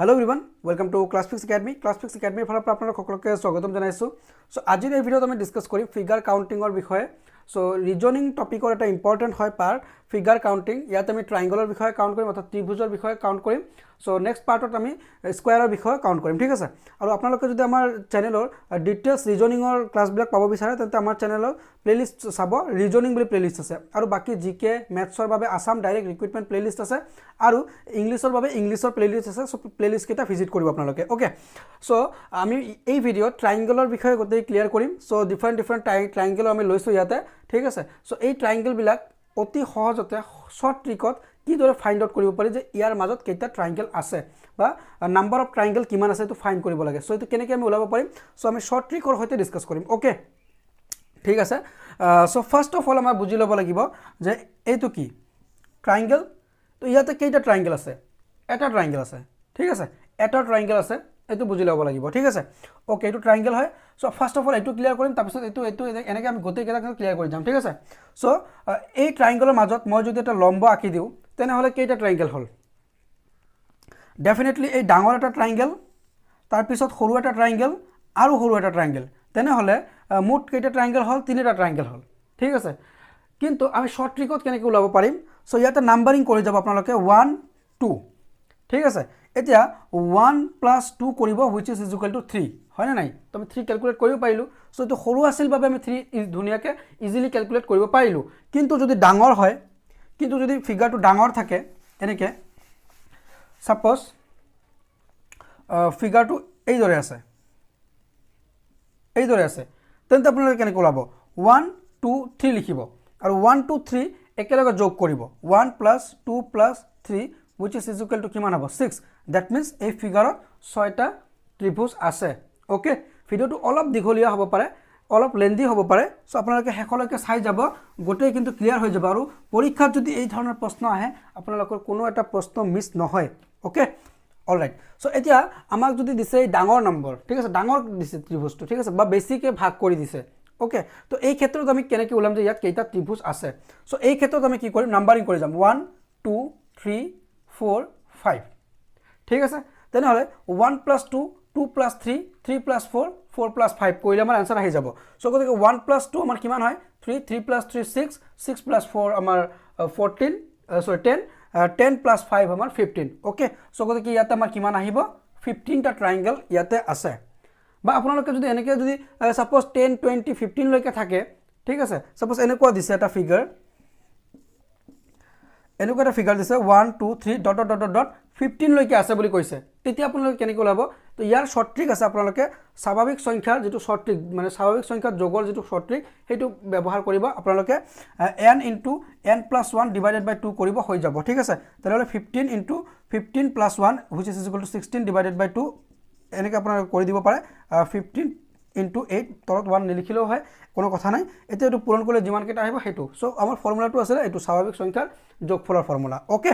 Hello everyone, welcome to Class Fix Academy. Class fix একাডেমীৰ ফালৰ পৰা আপোনালোক সকলোকে স্বাগতম জনাইছোঁ। চ' আজিৰ এই ভিডিঅ'ত আমি ডিছকাছ কৰিম ফিগাৰ কাউণ্টিঙৰ বিষয়ে। চ' ৰিজনিং টপিকৰ এটা ইম্পৰ্টেণ্ট হয় পাৰ্ট ফিগাৰ কাউণ্টিং। ইয়াত আমি ট্ৰাইংগলৰ বিষয়ে কাউণ্ট কৰিম, অৰ্থাৎ ত্ৰিভুজৰ বিষয়ে কাউণ্ট কৰিম। চ' নেক্সট পাৰ্টত আমি স্কুৱেৰৰ বিষয়ে কাউণ্ট কৰিম, ঠিক আছে? আৰু আপোনালোকে যদি আমাৰ চেনেলৰ ডিটেইলছ ৰিজনিঙৰ ক্লাছবিলাক পাব বিচাৰে, তেন্তে আমাৰ চেনেলৰ প্লে'লিষ্ট চাব, ৰিজনিং বুলি প্লে'লিষ্ট আছে। আৰু বাকী জি কে, মেথছৰ বাবে আছাম ডাইৰেক্ট ৰিক্ৰুইটমেণ্ট প্লে'লিষ্ট আছে আৰু ইংলিছৰ বাবে ইংলিছৰ প্লে'লিষ্ট আছে। চ' প্লে'লিষ্টকেইটা ভিজিট কৰিব আপোনালোকে। অ'কে, চ' আমি এই ভিডিঅ'ত ট্ৰাইংগলৰ বিষয়ে গোটেই ক্লিয়াৰ কৰিম। চ' ডিফাৰেণ্ট ডিফাৰেণ্ট ট্ৰাইংগল আমি লৈছোঁ ইয়াতে, ঠিক আছে? চ' এই ট্ৰাইংগলবিলাক অতি সহজতে শ্বৰ্ট ট্ৰিকত কিদৰে ফাইণ্ড আউট কৰিব পাৰি যে ইয়াৰ মাজত কেইটা ট্ৰাইংগল আছে বা নাম্বাৰ অফ ট্ৰাইংগল কিমান আছে, এইটো ফাইণ্ড কৰিব লাগে। চ' এইটো কেনেকৈ আমি ওলাব পাৰিম? চ' আমি শ্বৰ্ট ট্ৰিকৰ সৈতে ডিছকাছ কৰিম। অ'কে, ঠিক আছে। চ' ফাৰ্ষ্ট অফ অল আমাৰ বুজি ল'ব লাগিব যে এইটো কি ট্ৰাইংগল। তো ইয়াতে কেইটা ট্ৰাইংগল আছে? এটা ট্ৰাইংগল আছে, ঠিক আছে? এটা ট্ৰাইংগল আছে, এইটো বুজি ল'ব লাগিব, ঠিক আছে? অ'কে, এইটো ট্ৰাইংগল হয়। চ' ফাৰ্ষ্ট অফ অল এইটো ক্লিয়াৰ কৰিম, তাৰপিছত এইটো, এইটো, এনেকৈ আমি গোটেইকেইটা ক্লিয়াৰ কৰি যাম, ঠিক আছে? চ' এই ট্ৰাইংগলৰ মাজত মই যদি এটা লম্ব আঁকি দিওঁ, তেনেহ'লে কেইটা ট্ৰাইংগল হ'ল? ডেফিনেটলি এই ডাঙৰ এটা ট্ৰাইংগল, তাৰপিছত সৰু এটা ট্ৰাইংগল আৰু সৰু এটা ট্ৰাইংগল। তেনেহ'লে মুঠ কেইটা ট্ৰাইংগল হ'ল? তিনিটা ট্ৰাইংগল হ'ল, ঠিক আছে? কিন্তু আমি শ্বৰ্ট ট্ৰিকত কেনেকৈ ওলাব পাৰিম? চ' ইয়াতে নাম্বাৰিং কৰি যাব আপোনালোকে, ওৱান, টু, ঠিক আছে? এতিয়া ওৱান প্লাছ টু কৰিব, which is equal to three, হয়নে নাই? তো আমি থ্ৰী কেলকুলেট কৰিব পাৰিলোঁ। চ' এইটো সৰু আছিল বাবে আমি থ্ৰী ধুনীয়াকৈ ইজিলি কেলকুলেট কৰিব পাৰিলোঁ। কিন্তু যদি ডাঙৰ হয়, কিন্তু যদি ফিগাৰটো ডাঙৰ থাকে, এনেকৈ ছাপ'জ ফিগাৰটো এইদৰে আছে, এইদৰে আছে, তেন্তে আপোনালোকে কেনেকৈ ওলাব? ওৱান, টু, থ্ৰী লিখিব আৰু ওৱান, টু, থ্ৰী একেলগে যোগ কৰিব। One plus two plus three, which is equal to কিমান হ'ব? ছিক্স। That means এই ফিগাৰত ছয়টা ত্ৰিভুজ আছে। অ'কে, ভিডিঅ'টো অলপ দীঘলীয়া হ'ব পাৰে, অলপ লেন্দি হ'ব পাৰে। চ' আপোনালোকে শেষলৈকে চাই যাব, গোটেই কিন্তু ক্লিয়াৰ হৈ যাব। আৰু পৰীক্ষাত যদি এই ধৰণৰ প্ৰশ্ন আহে, আপোনালোকৰ কোনো এটা প্ৰশ্ন মিছ নহয়। Okay, all right. চ' এতিয়া আমাক যদি দিছে এই ডাঙৰ নম্বৰ, ঠিক আছে, ডাঙৰ দিছে ত্ৰিভুজটো, ঠিক আছে, বা বেছিকৈ ভাগ কৰি দিছে, অ'কে, তো এই ক্ষেত্ৰত আমি কেনেকৈ ওলাম যে ইয়াত কেইটা ত্ৰিভুজ আছে? চ' এই ক্ষেত্ৰত আমি কি কৰিম? নাম্বাৰিং কৰি যাম, one, two, three, four, five, ঠিক আছে? তেনেহ'লে one plus two, two plus three, three plus four, four plus five কৰিলে আমাৰ এনচাৰ আহি যাব। চ' গতিকে ওৱান প্লাছ টু আমাৰ কিমান হয়? Three. Three plus three, six. Six plus four আমাৰ 14, sorry, 10. 10 plus five আমাৰ 15। অ'কে, চ' গতিকে ইয়াতে আমাৰ কিমান আহিব? 15টা ট্ৰাইংগল ইয়াতে আছে। বা আপোনালোকে যদি এনেকৈ যদি ছাপ'জ 10, 20, 15লৈকে থাকে, ঠিক আছে, ছাপ'জ এনেকুৱা দিছে এটা ফিগাৰ, এনেকুৱা এটা ফিগাৰ দিছে, one, two, three, dot dot dot dot, 15লৈকে আছে বুলি কৈছে, তেতিয়া আপোনালোকে কেনেকৈ ওলাব? তো ইয়াৰ শ্বৰ্ট ট্ৰিক আছে। আপোনালোকে স্বাভাৱিক সংখ্যাৰ যিটো শ্বৰ্ট ট্ৰিক, মানে স্বাভাৱিক সংখ্যাৰ যোগৰ যিটো শ্বৰ্ট ট্ৰিক, সেইটো ব্যৱহাৰ কৰিব আপোনালোকে। N into n plus one divided by two কৰিব, হৈ যাব, ঠিক আছে? তেনেহ'লে 15 into 15 plus one, which is equal to 16 divided by two, এনেকৈ আপোনালোকে কৰি দিব পাৰে। 15 ইনটু এইট, তলত ওৱান নিলিখিলেও হয়, কোনো কথা নাই। এতিয়া এইটো পূৰণ কৰিলে যিমানকেইটা আহিব সেইটো। চ' আমাৰ ফৰ্মুলাটো আছিলে এইটো, স্বাভাৱিক সংখ্যাৰ যোগফলৰ ফৰ্মুলা। অ'কে,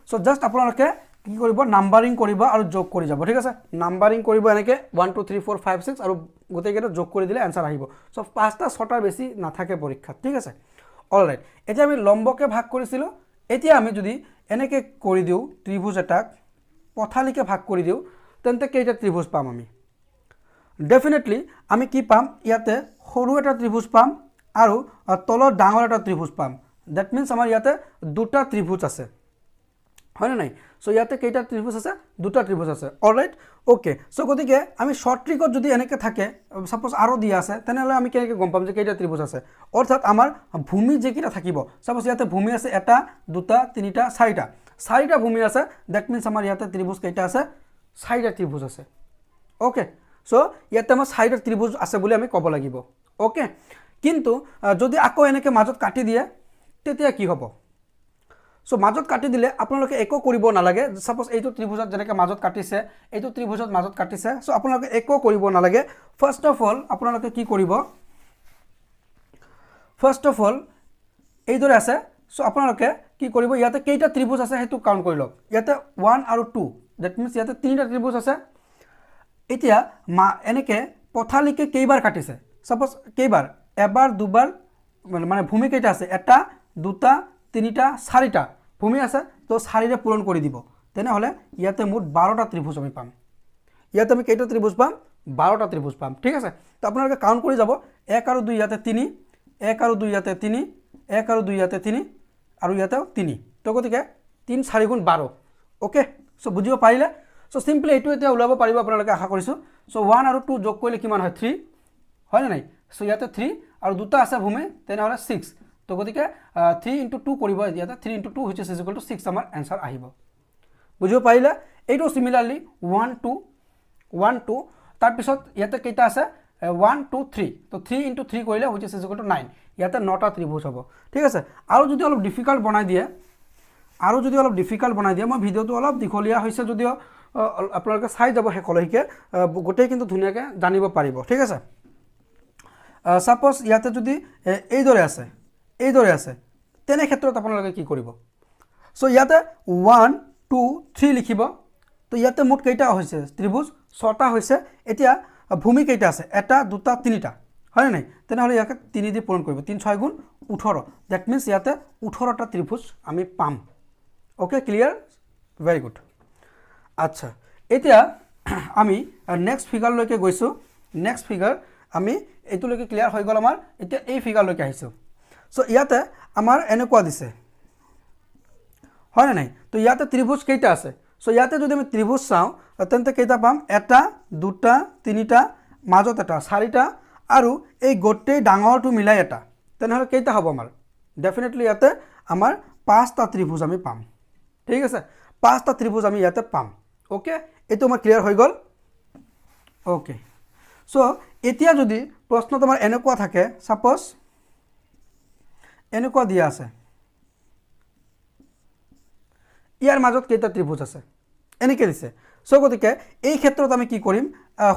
চ' জাষ্ট আপোনালোকে কি কৰিব? নাম্বাৰিং কৰিব আৰু যোগ কৰি যাব, ঠিক আছে? নাম্বাৰিং কৰিব এনেকৈ, one, two, three, four, five, six আৰু গোটেইকেইটা যোগ কৰি দিলে এনচাৰ আহিব। চ' পাঁচটা ছটাৰ বেছি নাথাকে পৰীক্ষাত, ঠিক আছে? অল ৰাইট, এতিয়া আমি লম্বকে ভাগ কৰিছিলোঁ। এতিয়া আমি যদি এনেকৈ কৰি দিওঁ, ত্ৰিভুজ এটাক পথালিকে ভাগ কৰি দিওঁ, তেন্তে কেইটা ত্ৰিভুজ পাম আমি? ডেফিনেটলি আমি কি পাম? ইয়াতে সৰু এটা ত্ৰিভুজ পাম আৰু তলত ডাঙৰ এটা ত্ৰিভুজ পাম। That means আমাৰ ইয়াতে দুটা ত্ৰিভুজ আছে, হয়নে নাই? চ' ইয়াতে কেইটা ত্ৰিভুজ আছে? দুটা ত্ৰিভুজ আছে। All right, okay. চ' গতিকে আমি শ্বৰ্ট ট্ৰিকত যদি এনেকৈ থাকে, ছাপ'জ আৰু দিয়া আছে, তেনেহ'লে আমি কেনেকৈ গম পাম যে কেইটা ত্ৰিভুজ আছে? অৰ্থাৎ আমাৰ ভূমি যিকেইটা থাকিব, ছাপ'জ ইয়াতে ভূমি আছে এটা, দুটা, তিনিটা, চাৰিটা, চাৰিটা ভূমি আছে। That means আমাৰ ইয়াতে ত্ৰিভুজ কেইটা আছে? চাৰিটা ত্ৰিভুজ আছে। অ'কে, চ' ইয়াতে আমাৰ চাৰিটা ত্ৰিভুজ আছে বুলি আমি ক'ব লাগিব। অ'কে, কিন্তু যদি আকৌ এনেকৈ মাজত কাটি দিয়ে, তেতিয়া কি হ'ব? চ' মাজত কাটি দিলে আপোনালোকে একো কৰিব নালাগে। ছাপ'জ এইটো ত্ৰিভুজত যেনেকৈ মাজত কাটিছে, এইটো ত্ৰিভুজত মাজত কাটিছে, চ' আপোনালোকে একো কৰিব নালাগে। ফাৰ্ষ্ট অফ অল আপোনালোকে কি কৰিব? ফাৰ্ষ্ট অফ অল এইদৰে আছে। চ' আপোনালোকে কি কৰিব? ইয়াতে কেইটা ত্ৰিভুজ আছে সেইটো কাউণ্ট কৰি লওক। ইয়াতে ওৱান আৰু টু, that means ইয়াতে তিনিটা ত্ৰিভুজ আছে। এতিয়া এনেকৈ পথালিকে কেইবাৰ কাটিছে? ছাপ'জ কেইবাৰ? এবাৰ, দুবাৰ, মানে ভূমি কেইটা আছে? এটা, দুটা, তিনিটা, চাৰিটা ভূমি আছে। তো চাৰিৰে পূৰণ কৰি দিব। তেনেহ'লে ইয়াতে মুঠ 12টা ত্ৰিভুজ আমি পাম। ইয়াতে আমি কেইটা ত্ৰিভুজ পাম? 12টা ত্ৰিভুজ পাম, ঠিক আছে। তো আপোনালোকে কাউণ্ট কৰি যাব, 1 আৰু 2 ইয়াতে 3, 1 আৰু 2 ইয়াতে 3, 1 আৰু 2 ইয়াতে 3 আৰু ইয়াতেও 3। তো গতিকে 3 4 গুণ 12। অ'কে, চ' বুজিব পাৰিলে? চ' চিম্পলি এইটো এতিয়া ওলাব পাৰিব আপোনালোকে, আশা কৰিছোঁ। চ' 1 আৰু 2 যোগ কৰিলে কিমান হয়? 3, হয়নে নাই? চ' ইয়াতে 3 আৰু দুটা আছে ভূমি, তেনেহ'লে 6। তো গতিকে 3 ইণ্টু 2 কৰিব, ইয়াতে 3 into 2 which is equal to 6 আমাৰ এনচাৰ আহিব। বুজিব পাৰিলে? এইটো চিমিলাৰলি 1 2 1 2, তাৰপিছত ইয়াতে কেইটা আছে? 1 2 3। তো 3 ইণ্টু 3 কৰিলে which is equal to 9, ইয়াতে 9টা ত্ৰিভুজ হ'ব, ঠিক আছে। আৰু যদি অলপ ডিফিকাল্ট বনাই দিয়ে, আৰু যদি অলপ ডিফিকাল্ট বনাই দিয়ে, মই ভিডিঅ'টো অলপ দীঘলীয়া হৈছে যদিও আপোনালোকে চাই যাব শেষলৈকে, গোটেই কিন্তু ধুনীয়াকৈ জানিব পাৰিব, ঠিক আছে। ছাপ'জ ইয়াতে যদি এইদৰে আছে, এইদৰে আছে, তেনে ক্ষেত্ৰত আপোনালোকে কি কৰিব? চ' ইয়াতে 1 2 3 লিখিব। তো ইয়াতে মুঠ কেইটা হৈছে ত্ৰিভুজ? 6টা হৈছে। এতিয়া ভূমি কেইটা আছে? 1, 2, 3টা, হয়নে নাই? তেনেহ'লে ইয়াকে 3 দি পূৰণ কৰিব, 3 6 গুণ 18। That means ইয়াতে 18টা ত্ৰিভুজ আমি পাম। Okay, clear? Very good. আচ্ছা, এতিয়া আমি নেক্সট ফিগাৰলৈকে গৈছোঁ। নেক্সট ফিগাৰ আমি এইটোলৈকে ক্লিয়াৰ হৈ গ'ল আমাৰ। এতিয়া এই ফিগাৰলৈকে আহিছোঁ। চ' ইয়াতে আমাৰ এনেকুৱা দিছে, হয়নে নাই? তো ইয়াতে ত্ৰিভুজ কেইটা আছে? চ' ইয়াতে যদি আমি ত্ৰিভুজ চাওঁ তেন্তে কেইটা পাম? 1, 2, 3টা, মাজত এটা, 4টা আৰু এই গোটেই ডাঙৰটো মিলাই এটা। তেনেহ'লে কেইটা হ'ব আমাৰ? ডেফিনেটলি ইয়াতে আমাৰ 5টা ত্ৰিভুজ আমি পাম, ঠিক আছে। 5টা ত্ৰিভুজ আমি ইয়াতে পাম। অ'কে, এইটো আমাৰ ক্লিয়াৰ হৈ গ'ল। অ'কে, চ' এতিয়া যদি প্ৰশ্নত আমাৰ এনেকুৱা থাকে, ছাপ'জ এনেকুৱা দিয়া আছে, ইয়াৰ মাজত কেইটা ত্ৰিভুজ আছে এনেকৈ দিছে। চ' গতিকে এই ক্ষেত্ৰত আমি কি কৰিম?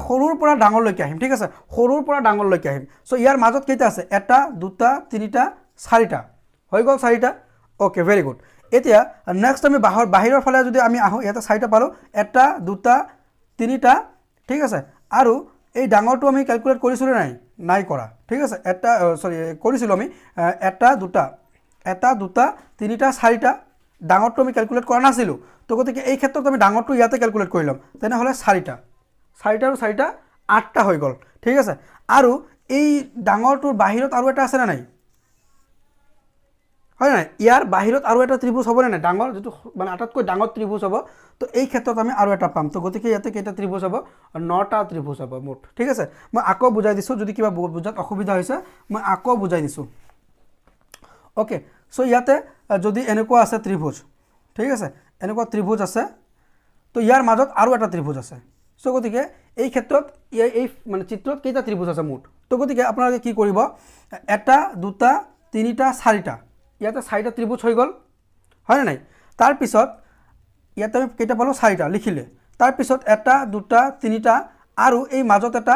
সৰুৰ পৰা ডাঙৰলৈকে আহিম, ঠিক আছে। সৰুৰ পৰা ডাঙৰলৈকে আহিম। চ' ইয়াৰ মাজত কেইটা আছে? 1, 2, 3টা, 4টা হৈ গ'ল, 4টা। Okay, very good. এতিয়া নেক্সট আমি বাহিৰৰ ফালে যদি আমি আহোঁ, ইয়াতে 4টা পালোঁ, 1, 2, 3টা, ঠিক আছে। আৰু এই ডাঙৰটো আমি কেলকুলেট কৰিছিলোঁ নাই? নাই কৰা, ঠিক আছে। এটা, চৰি, কৰিছিলোঁ আমি, 1, 2, 1, 2, 3টা, 4টা, ডাঙৰটো আমি কেলকুলেট কৰা নাছিলোঁ। তো গতিকে এই ক্ষেত্ৰত আমি ডাঙৰটো ইয়াতে কেলকুলেট কৰি ল'ম, তেনেহ'লে 4টা, 4টা আৰু 4টা 8টা হৈ গ'ল, ঠিক আছে। আৰু এই ডাঙৰটোৰ বাহিৰত আৰু এটা আছেনে নাই? হয় নাই? ইয়াৰ বাহিৰত আৰু এটা ত্ৰিভুজ হ'বনে নাই? ডাঙৰ যিটো মানে আটাইতকৈ ডাঙৰ ত্ৰিভুজ হ'ব। তো এই ক্ষেত্ৰত আমি আৰু এটা পাম। তো গতিকে ইয়াতে কেইটা ত্ৰিভুজ হ'ব? 9টা ত্ৰিভুজ হ'ব মুঠ, ঠিক আছে। মই আকৌ বুজাই দিছোঁ, যদি কিবা বুজাত অসুবিধা হৈছে মই আকৌ বুজাই দিছোঁ। অ'কে, চ' ইয়াতে যদি এনেকুৱা আছে ত্ৰিভুজ, ঠিক আছে, এনেকুৱা ত্ৰিভুজ আছে, তো ইয়াৰ মাজত আৰু এটা ত্ৰিভুজ আছে। চ' গতিকে এই ক্ষেত্ৰত এই মানে চিত্ৰত কেইটা ত্ৰিভুজ আছে মুঠ? তো গতিকে আপোনালোকে কি কৰিব? 1, 2, 3টা, 4টা, ইয়াতে 4টা ত্ৰিভুজ হৈ গ'ল, হয়নে নাই? তাৰপিছত ইয়াতে আমি কেইটা পালোঁ? 4টা লিখিলে। তাৰপিছত 1, 2, 3টা আৰু এই মাজত এটা,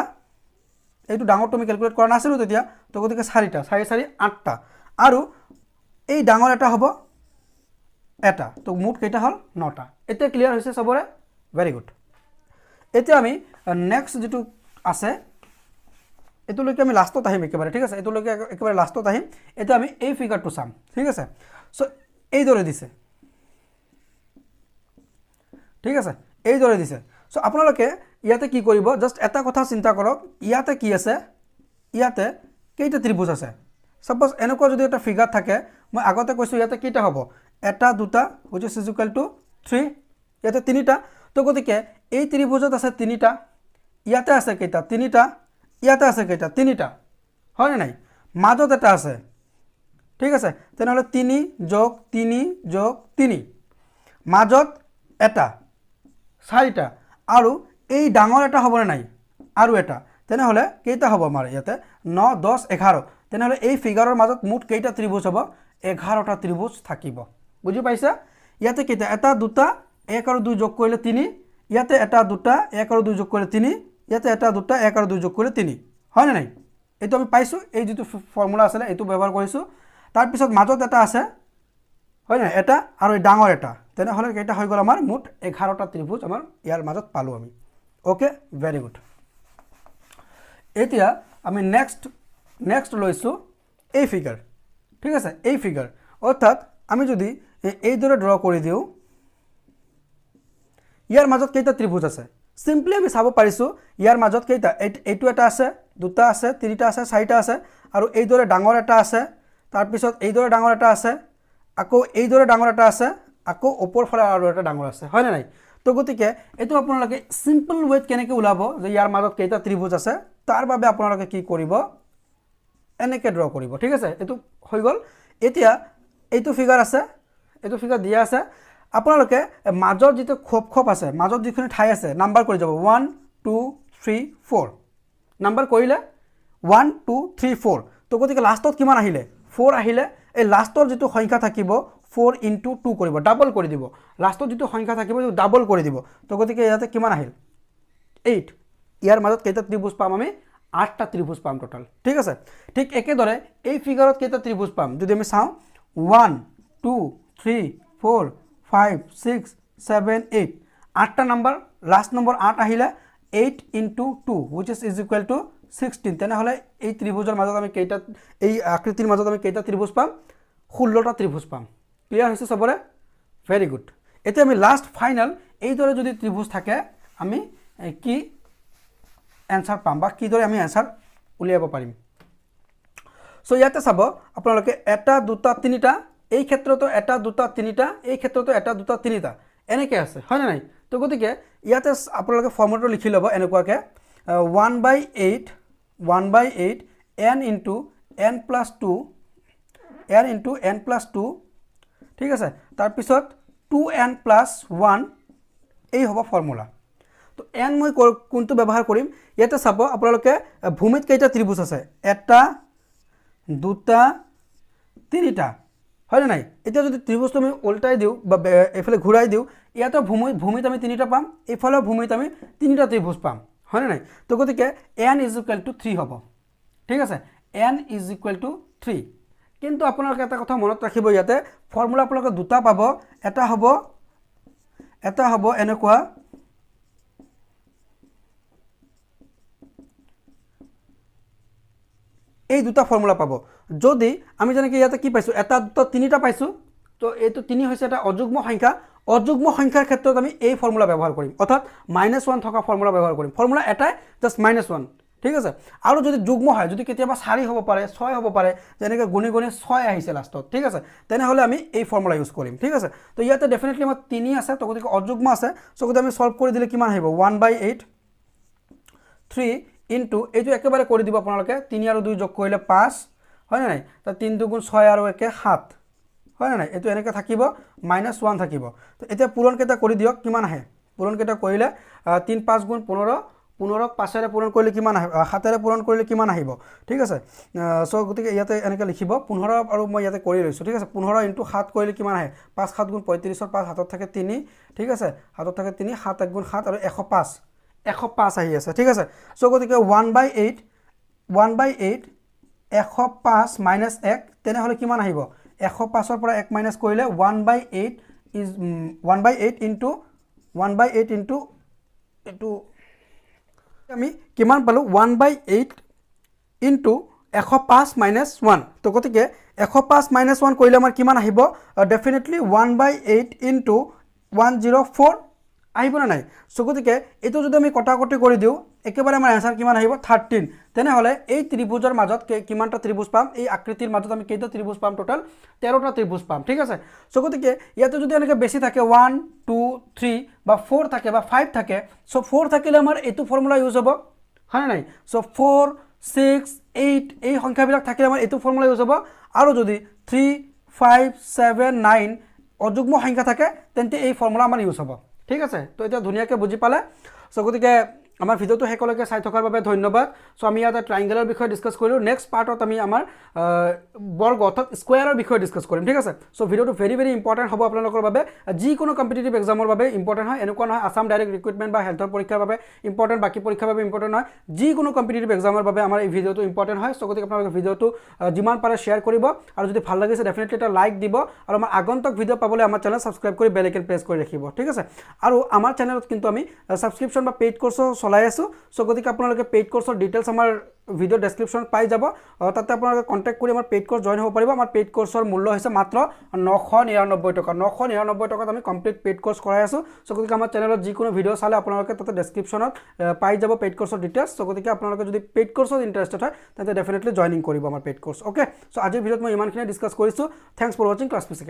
এইটো ডাঙৰটো আমি কেলকুলেট কৰা নাছিলোঁ তেতিয়া, তো গতিকে 4টা, 4 4 8টা আৰু এই ডাঙৰ এটা হ'ব এটা। তো মুঠ কেইটা হ'ল? 9টা। এতিয়া ক্লিয়াৰ হৈছে চবৰে? Very good. এতিয়া আমি নেক্সট যিটো আছে এইটোলৈকে আমি লাষ্টত আহিম একেবাৰে, ঠিক আছে। এইটোলৈকে একেবাৰে লাষ্টত আহিম। এতিয়া আমি এই ফিগাৰটো চাম, ঠিক আছে। চ' এইদৰে দিছে, ঠিক আছে, এইদৰে দিছে। চ' আপোনালোকে ইয়াতে কি কৰিব? জাষ্ট এটা কথা চিন্তা কৰক, ইয়াতে কি আছে, ইয়াতে কেইটা ত্ৰিভুজ আছে? ছাপ'জ এনেকুৱা যদি এটা ফিগাৰ থাকে, মই আগতে কৈছোঁ ইয়াতে কেইটা হ'ব? 1, 2, which is equal to 3, ইয়াতে 3টা। তো গতিকে এই ত্ৰিভুজত আছে 3টা, ইয়াতে আছে কেইটা? 3টা, ইয়াতে আছে কেইটা? 3টা, হয়নে নাই? মাজত এটা আছে, ঠিক আছে। তেনেহ'লে 3 যোগ 3 যোগ 3, মাজত এটা, 4টা, আৰু এই ডাঙৰ এটা হ'বনে নাই? আৰু এটা। তেনেহ'লে কেইটা হ'ব আমাৰ ইয়াতে? 9, 10, 11। তেনেহ'লে এই ফিগাৰৰ মাজত মুঠ কেইটা ত্ৰিভুজ হ'ব? 11টা ত্ৰিভুজ থাকিব। বুজি পাইছা? ইয়াতে কেইটা? 1, 2, 1 আৰু 2 যোগ কৰিলে 3, ইয়াতে 1, 2, 1 আৰু 2 যোগ কৰিলে 3, ইয়াতে 1, 2, 1 আৰু 2 যোগ কৰিলে 3, হয়নে নাই? এইটো আমি পাইছোঁ, এই যিটো ফৰ্মুলা আছিলে এইটো ব্যৱহাৰ কৰিছোঁ। তাৰপিছত মাজত এটা আছে, হয় নাই? এটা আৰু এই ডাঙৰ এটা। তেনেহ'লে কেইটা হৈ গ'ল আমাৰ? মুঠ 11টা ত্ৰিভুজ আমাৰ ইয়াৰ মাজত পালোঁ আমি। Okay, very good. এতিয়া আমি নেক্সট লৈছোঁ এই ফিগাৰ, ঠিক আছে, এই ফিগাৰ। অৰ্থাৎ আমি যদি এইদৰে ড্ৰ কৰি দিওঁ, ইয়াৰ মাজত কেইটা ত্ৰিভুজ আছে? চিম্পলি আমি চাব পাৰিছোঁ ইয়াৰ মাজত কেইটা, এইটো এটা আছে, দুটা আছে, তিনিটা আছে, চাৰিটা আছে, আৰু এইদৰে ডাঙৰ এটা আছে, তাৰপিছত এইদৰে ডাঙৰ এটা আছে, আকৌ এইদৰে ডাঙৰ এটা আছে, আকৌ ওপৰ ফালে আৰু এটা ডাঙৰ আছে, হয়নে নাই? তো গতিকে এইটো আপোনালোকে চিম্পল ৱেত কেনেকৈ ওলাব যে ইয়াৰ মাজত কেইটা ত্ৰিভুজ আছে, তাৰ বাবে আপোনালোকে কি কৰিব, এনেকৈ ড্ৰ কৰিব, ঠিক আছে? এইটো হৈ গ'ল। এতিয়া এইটো ফিগাৰ আছে, এইটো ফিগাৰ দিয়া আছে। আপোনালোকে মাজত যিটো খোপ খোপ আছে, মাজত যিখিনি ঠাই আছে, নাম্বাৰ কৰি যাব 1, 2, 3, 4। নাম্বাৰ কৰিলে 1, 2, 3, 4। তো গতিকে লাষ্টত কিমান আহিলে? 4 আহিলে। এই লাষ্টৰ যিটো সংখ্যা থাকিব 4 ইনটু 2 কৰিব, ডাবল কৰি দিব। লাষ্টত যিটো সংখ্যা থাকিব সেইটো ডাবল কৰি দিব। তো গতিকে ইয়াতে কিমান আহিল? 8। ইয়াৰ মাজত কেইটা ত্ৰিভুজ পাম আমি? 8টা ত্ৰিভুজ পাম টোটাল, ঠিক আছে? ঠিক একেদৰে এই ফিগাৰত কেইটা ত্ৰিভুজ পাম যদি আমি চাওঁ, 1, 2, 3, 4, 5, 6, 7, 8, 8টা নাম্বাৰ, লাষ্ট নম্বৰ 8 আহিলে 8 into 2, which is equal to 16। তেনেহ'লে এই ত্ৰিভুজৰ মাজত আমি কেইটা, এই আকৃতিৰ মাজত আমি কেইটা ত্ৰিভুজ পাম? 16টা ত্ৰিভুজ পাম। ক্লিয়াৰ হৈছে চবৰে? Very good. এতিয়া আমি লাষ্ট ফাইনেল এইদৰে যদি ত্ৰিভুজ থাকে আমি কি এনচাৰ পাম বা কিদৰে আমি এনচাৰ উলিয়াব পাৰিম? চ' ইয়াতে চাব আপোনালোকে এটা, দুটা, তিনিটা, এই ক্ষেত্ৰতো এটা, দুটা, তিনিটা, এই ক্ষেত্ৰতো এটা, দুটা, তিনিটা, এনেকৈ আছে, হয়নে নাই? তো গতিকে ইয়াতে আপোনালোকে ফৰ্মুলাটো লিখি ল'ব এনেকুৱাকৈ, 1 by 8, 1 by 8 n into n plus 2, n into n plus 2, ঠিক আছে? তাৰপিছত 2 এন প্লাছ 1, এই হ'ব ফৰ্মুলা। তো এন মই কোনটো ব্যৱহাৰ কৰিম? ইয়াতে চাব আপোনালোকে ভূমিত কেইটা ত্ৰিভুজ আছে? এটা, দুটা, তিনিটা, হয়নে নাই? এতিয়া যদি ত্ৰিভুজটো আমি ওল্টাই দিওঁ বা এইফালে ঘূৰাই দিওঁ, ইয়াতো ভূমিত আমি তিনিটা পাম, এইফালেও ভূমিত আমি তিনিটা ত্ৰিভুজ পাম, হয়নে নাই? তো গতিকে n is equal to 3 হ'ব, ঠিক আছে? n is equal to 3। কিন্তু আপোনালোকে এটা কথা মনত ৰাখিব, ইয়াতে ফৰ্মুলা আপোনালোকে দুটা পাব। এটা হ'ব এনেকুৱা, এই দুটা ফৰ্মুলা পাব। যদি আমি যেনেকৈ ইয়াতে কি পাইছোঁ, এটা, দুটা, তিনিটা পাইছোঁ, তো এইটো তিনি হৈছে এটা অযুগ্ম সংখ্যা। অযুগ্ম সংখ্যাৰ ক্ষেত্ৰত আমি এই ফৰ্মুলা ব্যৱহাৰ কৰিম, অৰ্থাৎ -1 থকা ফৰ্মুলা ব্যৱহাৰ কৰিম। ফৰ্মুলা এটাই, জাষ্ট -1, ঠিক আছে? আৰু যদি যুগ্ম হয়, যদি কেতিয়াবা 4 হ'ব পাৰে, 6 হ'ব পাৰে, যেনেকৈ গুণি গুণি 6 আহিছে লাষ্টত, ঠিক আছে, তেনেহ'লে আমি এই ফৰ্মুলা ইউজ কৰিম, ঠিক আছে? তো ইয়াতে ডেফিনেটলি আমাৰ তিনি আছে, তো গতিকে অযুগ্ম আছে। চ' গতিকে আমি ছল্ভ কৰি দিলে কিমান আহিব? 1 by 8, 3 into, এইটো একেবাৰে কৰি দিব আপোনালোকে, তিনি আৰু দুই যোগ কৰিলে 5, হয়নে নাই? তো তিনি দুগুণ ছয় আৰু একে সাত, হয়নে নাই? এইটো এনেকৈ থাকিব, -1 থাকিব। তো এতিয়া পূৰণকেইটা কৰি দিয়ক, কিমান আহে? পূৰণকেইটা কৰিলে তিনি পাঁচ গুণ 15, 15ক পাঁচেৰে পূৰণ কৰিলে কিমান আহে, সাতেৰে পূৰণ কৰিলে কিমান আহিব, ঠিক আছে? চ' গতিকে ইয়াতে এনেকৈ লিখিব 15, আৰু মই ইয়াতে কৰি লৈছোঁ, ঠিক আছে? 15 ইনটু সাত কৰিলে কিমান আহে? পাঁচ সাত গুণ 35ৰ পাঁচ, হাতত থাকে তিনি, ঠিক আছে? হাতত থাকে তিনি, সাত এক গুণ সাত আৰু 105, 105 আহি আছে, ঠিক আছে? চ' গতিকে 1 by 8, 1 by 8, 105 minus এক, তেনেহ'লে কিমান আহিব? 105ৰ পৰা এক মাইনাছ কৰিলে 1 by 8 is 1 by 8 into 1 by 8 into, এইটো আমি কিমান পালোঁ? 1 by 8 into 105 minus 1। তো গতিকে 105 মাইনাছ 1 কৰিলে আমাৰ কিমান আহিব? Definitely 1 by 8 into 104 আহিবনে নাই? চ' গতিকে এইটো যদি আমি কটাকটি কৰি দিওঁ, একেবাৰে আমাৰ এনচাৰ কিমান আহিব? 13। তেনেহ'লে এই ত্ৰিভুজৰ মাজত কিমানটা ত্ৰিভুজ পাম? এই আকৃতিৰ মাজত আমি কেইটা ত্ৰিভুজ পাম? টোটেল 13টা ত্ৰিভুজ পাম, ঠিক আছে? চ' গতিকে ইয়াতে যদি এনেকৈ বেছি থাকে, 1, 2, 3 বা 4 থাকে বা 5 থাকে, চ' 4 থাকিলে আমাৰ এইটো ফৰ্মুলা ইউজ হ'ব, হয়নে নাই? চ' 4, 6, 8 এই সংখ্যাবিলাক থাকিলে আমাৰ এইটো ফৰ্মুলা ইউজ হ'ব, আৰু যদি 3, 5, 7, 9 অযুগ্ম সংখ্যা থাকে, তেন্তে এই ফৰ্মুলা আমাৰ ইউজ হ'ব, ঠিক আছে? তো এতিয়া ধুনীয়াকৈ বুজি পালে। চ' গতিকে আমাৰ ভিডিঅ'টো শেষলৈকে চাই থকাৰ বাবে ধন্যবাদ। চ' আমি ইয়াতে ট্ৰাইংগেলৰ বিষয়ে ডিছকাছ কৰিলোঁ। নেক্সট পাৰ্টত আমি আমাৰ বৰ্গ অৰ্থাৎ স্কুৱেৰৰ বিষয়ে ডিছকাছ কৰিম, ঠিক আছে? চ' ভিডিঅ'টো ভেৰি ভেৰি ইম্পৰ্টেণ্ট হ'ব আপোনালোকৰ বাবে, যিকোনো কম্পিটিটিভ এক্সামৰ বাবে ইম্পৰ্টেণ্ট হয়। এনেকুৱা নহয় আছাম ডাইৰেক্ট ৰিক্ৰুইটমেণ্ট বা হেল্থৰ পৰীক্ষাৰ বাবে ইম্পৰ্টেণ্ট, বাকী পৰীক্ষাৰ বাবে ইম্পৰ্টেণ্ট নহয়, যিকোনো কম্পিটিটিভ এক্সামৰ বাবে আমাৰ এই ভিডিঅ'টো ইম্পৰ্টেণ্ট হয়। চ' গতিকে আপোনালোকে ভিডিঅ'টো যিমান পাৰে শ্বেয়াৰ কৰিব, আৰু যদি ভাল লাগিছে ডেফিনেটলি এটা লাইক দিব, আৰু আমাৰ আগন্তুক ভিডিঅ' পাবলৈ আমাৰ চেনেল ছাবস্ক্ৰাইব কৰি বেল আইকন প্ৰেছ কৰি ৰাখিব, ঠিক আছে? আৰু আমাৰ চেনেলত কিন্তু আমি ছাবস্ক্ৰিপশ্যন বা পেইড কৰ্চো চলাই চলাই আছোঁ। চ' গতিকে আপোনালোকে পেইড কৰ্চৰ ডিটেইলছ আমাৰ ভিডিঅ' ডেছক্ৰিপশ্যনত পাই যাব। তাতে আপোনালোকে কণ্টেক্ট কৰি আমাৰ পেইড কৰ্চ জইন হ'ব পাৰিব। আমাৰ পেইড কৰ্চৰ মূল্য হৈছে মাত্ৰ 999 টকা। 999 টকাত আমি কমপ্লিট পেইড কৰ্চ কৰাই আছোঁ। চ' গতিকে আমাৰ চেনেলত যিকোনো ভিডিঅ' চালে আপোনালোকে তাতে ডেছক্ৰিপশ্যনত পাই যাব পেইড কৰ্চৰ ডিটেইলছ। চ' গতিকে আপোনালোকে যদি পেইড কৰ্চত ইণ্টাৰেষ্টেড হয়, তেন্তে ডেফিনেটলি জইনিং কৰিব আমাৰ পেইড কৰ্চ। অ'কে, চ' আজিৰ ভিডিঅ'ত মই ইমানখিনিয়ে ডিছকাছ কৰিছোঁ। Thanks for watching class পিচিকে।